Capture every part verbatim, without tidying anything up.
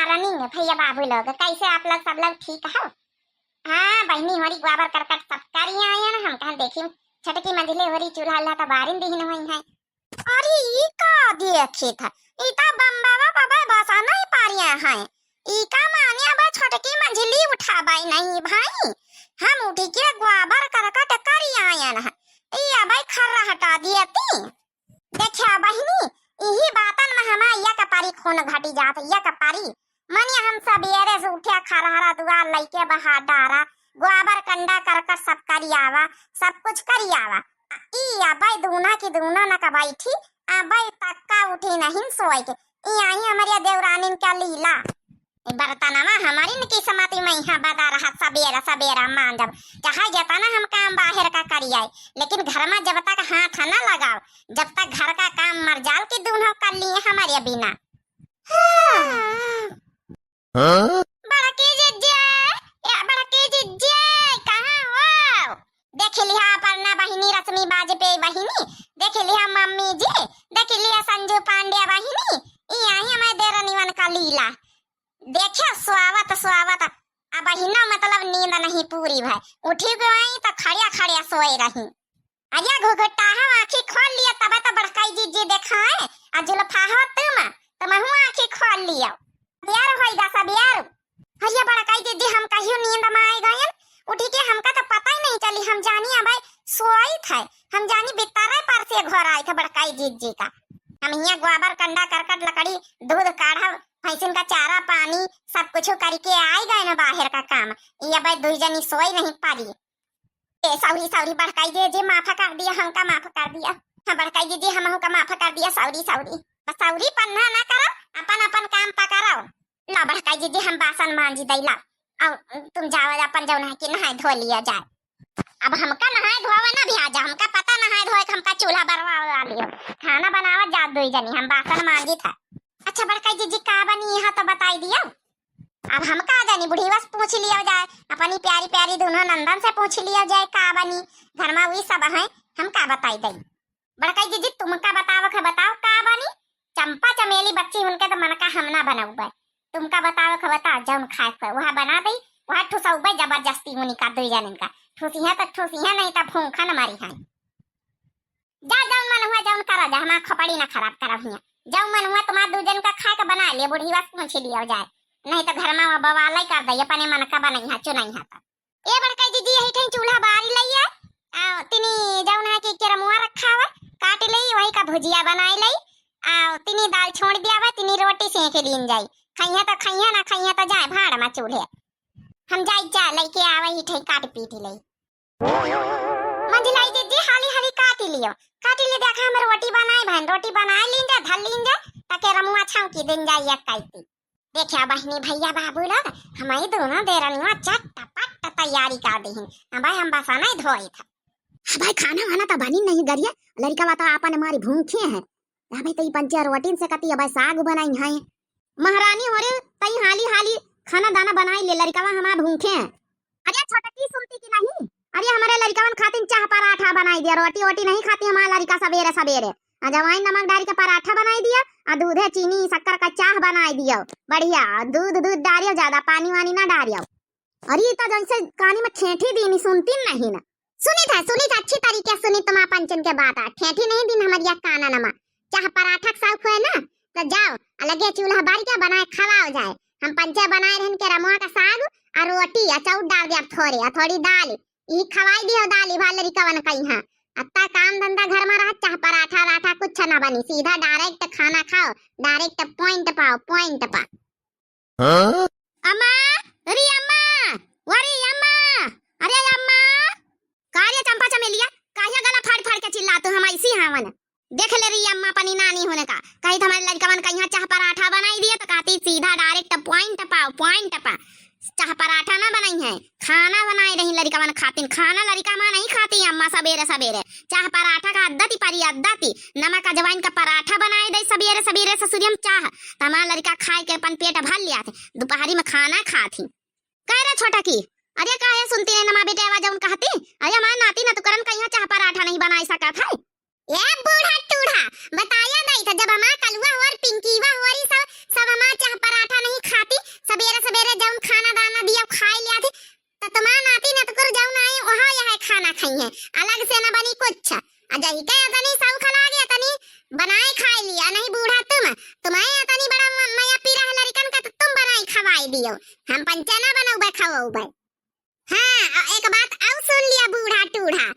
Running भैया बाबू लोग, कैसे आप लोग, सब लोग ठीक हो? हाँ बहिनी, होरी गोबर करकट सब करी आयन। हम कहन देखी छोटकी मंझली होरी चूल्हा उल्हा तो बारिन दिहिन होई है। अरे ई का देखित है, ई तो बम्बावा बाबा बसा नहीं पारिया है। ई का मानिया बा छोटकी मंझली उठाबाई नहीं भाई, हम उठी के गोबर करकट करी आयन है। ई अबै खर्रा हटा दियती। देखा बहिनी, इही बातन में हमार एक पारी खून घटी जात, एक पारी। मनिया हम सबेरे से उठिया खरहरा दुआर लइके बहार डारा, गोबर कंडा करकट सब करी आवा, सब कुछ करी आवा। ई अबै दूना की दूना न का बैठी, अबै तक्का उठी नहीं सोए के। ई आई हमरे देवरानिन का लीला। ई बर्तनवा हमरी न किस्मती में यहाँ बदा रहा, सबेरा सबेरा मांजब, चाहे जतना हम काम बाहर का करी आई, लेकिन घर में जब तक हाथ न लगाओ, जब तक घर का काम मर जाल की दूनो कर लिए हमारे बिना। हाँ? बड़की जिज्जी, या बड़की जिज्जी, कहाँ हो? देख लिहा अपना बहिनी रश्मि बाजपेयी बहिनी, देख लिहा मम्मी जी, देख लिहा संजू पांड्या बहिनी, ई आई हमारे देरनिवन का लीला। देखे, सोवत सोवत अबहिनो मतलब नींद नहीं पूरी भय। उठी गई तो खड़िया खड़िया सोए रही। अरे घुघुटाहव आँखी खोल लिया, तबे तो बड़काई जिज्जी देखाए। आ जुल्फाहव तुम, तुमहू आँखी खोल लियो। सबेर होइगा सबेर। अरे बड़काई जिज्जी, हम कहियो नींद में आए गयन, उठी के हमका तो पता ही नहीं चली। हम जानी अबै सोई थे, हम जानी बितरे पर से घर आए थे बड़काई जिज्जी का। हम हियाँ गोबर कंडा करकट लकड़ी दूध काढ़ब, भैंसिन का चारा पानी सब कुछ करके आए गए न बाहर का काम। ई अबै दुई जनी सोई नहीं पारी। ए सौरी सौरी, बड़काई जिज्जी माफ कर दिया, हमका माफ कर दिया। हाँ बड़काई जिज्जी, हमहू का माफ कर दिया, सौरी सौरी। बस सौरी पन्ना ना करो, अपन अपन काम पकड़ो। ला बड़काई जिज्जी, हम बासन मांजी दई ला। अउ तुम जाओ अपन जौन है कि नहाए धो लिया जाए। अब हमका नहाए धोवे ना भी आ जा, हमका पता नहाए धोए के, हमका चूल्हा बरवा लियो। खाना बनावत जात दुई जनी, हम बासन मांजी था। अच्छा बड़काई जिज्जी, का बनी यहाँ तो बताई दियो। अब हम का जानी, बुढ़ीवा से पूछ लियो जाए, अपनी प्यारी प्यारी दूनो नंदन से पूछ लियो जाए का बनी। घर में वही सब है, हम का बताई दई। बड़काई जिज्जी, तुमका बतावक है, बताओ का बनी? चंपा चमेली बच्ची उनके तो मन का हम ना बनउबे। तुमका बतावक है, बताओ, जौन खाए के वह बना दई, वह ठुसउबे जबरदस्ती उनी का दुई जनन का। ठुसिया तो ठुसिया, नहीं तो फूंखा न मारी है। जा जौन मन हुआ जौन करा जा, हमार खोपड़ी ना खराब करा हिया। जौन मन हुआ तुम्हार दू जन का खाए के बना ले, बुढ़ीवा से पूछ लियो जाए, नहीं तो घर में वो बवाल ही कर दे, अपने मन का बनई है, चुनई है तो। ए बड़काई जिज्जी, यही ठई चूल्हा बारी लइया, आ तिनी जौन है कि केरमुआ रखा हुआ, काट लई, वही का भुजिया बनाई लई, आ तिनी दाल छोड़ दिया हुआ, तिनी रोटी सेंक लीन जाई। खइया तो खइया, ना खइया तो जाए भाड़ में चूल्हे। हम जाई जा लइके आवे ही ठई काट पीट लई। मंझलाई जिज्जी, हाली हाली काटी लियो, काटी ले, देखा हम रोटी बनाए भन, रोटी बनाए लीन जा, धर लीन जा, ताके रमुआ छौंकी दिन जाई एक काइती। देखा बहिनी भैया बाबू लोग, हमारी दोनों देरनिया चटपट तैयारी कर दीहिन। अब हम बसा नहीं धोई था। अब खाना वाना तो बनी नहीं गरिया, लड़का बता अपन हमारी भूखे हैं। अब तो ई पंचे रोटिन से कती अब साग बनाई है। महारानी हो रे, तई हाली हाली खाना दाना बनाई ले, लड़कवा हमार भूखे हैं। अरे छोटकी सुनती कि नहीं? अरे हमारे लड़कवन खातिन चाह पराठा बनाई दिया, रोटी वोटी नहीं खाती हमारा लड़का सबेरे सबेरे। आ जवाइन नमक डाल के पराठा बनाई दिया, आ दूधे चीनी शक्कर का चाह बनाई दिया। बढ़िया, दूध दूध डारियो, ज्यादा पानी वानी ना डारियो। अरे ई तो जैसे कानी में ठेठी दीनी सुनती नहीं ना। सुनी था, सुनी था, अच्छी तरीके से सुनी तुम पंचन के बात। आ ठेठी नहीं दीन हमारी काना नमा। चाह पराठा के शौक हुए ना, तो जाओ अलगे चूल्हा बार के बनाए खवाओ जाए। हम पंचे बनाए रहन के रमुआ का साग और रोटी, अचाउर डाल दे अब थोड़े, और थोड़ी दाल, ई खवाई दियो दाल, ई भाल लड़कवन कइहाँ। अत्ता काम धंधा घर में रहा, चाह पराठा राठा कुछ ना बनी, सीधा direct खाना खाओ, direct point पाओ, point पा। हाँ? अम्मा, अरे अम्मा, अरे अम्मा, अरे अम्मा, का रे चंपा चमेलिया, काहे गला फाड़ फाड़ के चिल्लात हो, हम ऐसी हावन। देख ले रही अम्मा अपनी नानी होने का, कही तो हमारे लड़कवन कइहाँ चाह पराठा बनाई दिया तो कहती सीधा direct point पाओ, point पा। चाह पराठा ना बनाई है, खाना बनाई रही लड़कवन खातिन। खाना लड़का माँ नहीं खाती अम्मा सबेरे सबेरे। चाह पराठा का अद्दती परी अद्दती, नमक अजवाइन का पराठा बनाई दे सबेरे सबेरे ससुरियम चाह, त हमार लड़का खाए के अपन पेट भर लिया थे, दोपहरी में खाना खाती। कह रे छोटा की, अरे काहे सुनती नहीं नमा बेटे आवाज जौन कहती? अरे हमार नाती ना तुकरन कइहाँ चाह पराठा नहीं बनाई सकत है। ए बूढ़ा टूढ़ा, बताया नहीं था जब हमार कलुआ होर, पिंकीवा होरी सब, सब हमार चाह पराठा नहीं खाती, अलग से न बनी कुछ। आ जही के अतनी सौख लागे, अतनी बनाए खाए लिया, नहीं बूढ़ा तुम, तुम्हें अतनी बड़ा म-, मया पीरा है लड़िकन का, तो तुम बनाए खवाए दियो, हम पंचे ना बनौबे खवौबे। हाँ, अ, एक बात और सुन लिया बूढ़ा टूढ़ा,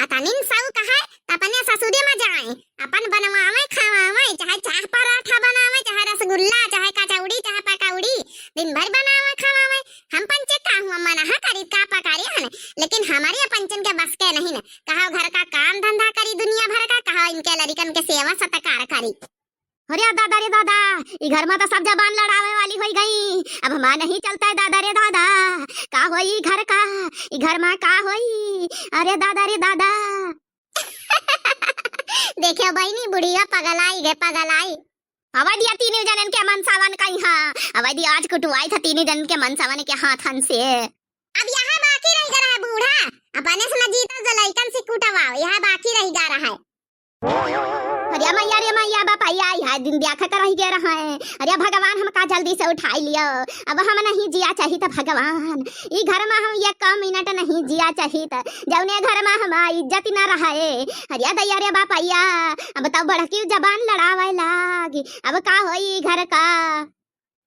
अतनिन सौख है, त अपने ससुरे में जाए, अपन बनवावे खवावे, चाहे चाह पराठा बनावे, चाहे रसगुल्ला, चाहे कचौड़ी, चाहे पकौड़ी, दिन भर बनावे खवावे। हम पंचे का हुआ मना करी का पकारी हन, लेकिन हमारे पंचन के बस के नहीं न। कहो घर का काम धंधा करी दुनिया भर का, कहो इनके लड़िकन के सेवा सत्कार करी। अरे दादा रे दादा, ई घर में तो सब जबान लड़ावे वाली होई गई। अब हमार नहीं चलता है दादा रे दादा, का होई घर का, ई घर में का होई? अरे दादा रे दादा। देखियो बहिनी, बुढ़िया पगलाई गे, पगलाई। अवै दिया तीनों जनन के मनसावन कइहाँ, अवै दिया आज कुटवाई था तीनों जनन के मनसावन के हाथन से। अब यह बाकी रह गया है बूढ़ा, अपने से न जीता जो लइकन से कुटवाओ, यह बाकी रह गया है। अरे मैया रे मैया, बापैया, यह दिन ब्याह कर रह गया रहा है। अरे भगवान, हमका जल्दी से उठाई लियो, अब हम नहीं जिया चाहित भगवान, ई घर में हम एक मिनट नहीं जिया चाहित, जौने घर में हमार इज्जत न रहे। अरे दैया रे बापैया, अब तो बड़की जबान लड़ावे लागी, अब का होई घर का?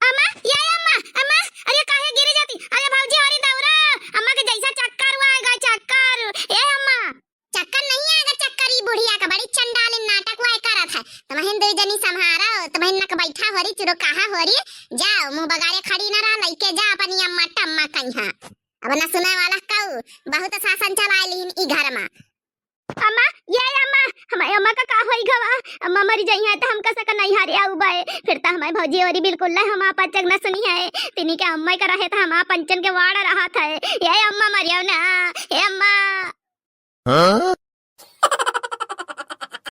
अम्मा, ये अम्मा, अम्मा, अरे काहे गिरी जाती? अरे भौजी, अरे दौड़ा, अम्मा के जैसा चक्कर हुआ है, चक्कर। ए अम्मा। चक्कर नहीं आएगा, चक्कर ई बुढ़िया का बड़ी चंडालिन नाटक हुआ है करत है। तुम्हें दो जनी संभारो, तुम्हें नक बैठा हो रही, चुरो कहा हो रही, जाओ मुंह बगारे खड़ी न रहा, लइके जा अपनी अम्मा टम्मा कइहाँ। अब न सुने वाला कऊ, बहुत शासन चला लीन ई घर में। अम्मा, ये अम्मा, हमारे अम्मा का का होई गवा? अम्मा मरी जाई है तो हम कैसे का नहीं हारे आऊ बाए। फिर तो हमारे भौजी और बिल्कुल ना हम आप पंचक न सुनी है। तिनी के अम्मा का रहे तो हम आप पंचन के वाड़ा रहा था। ये अम्मा मरियो ना, हे अम्मा। हाँ?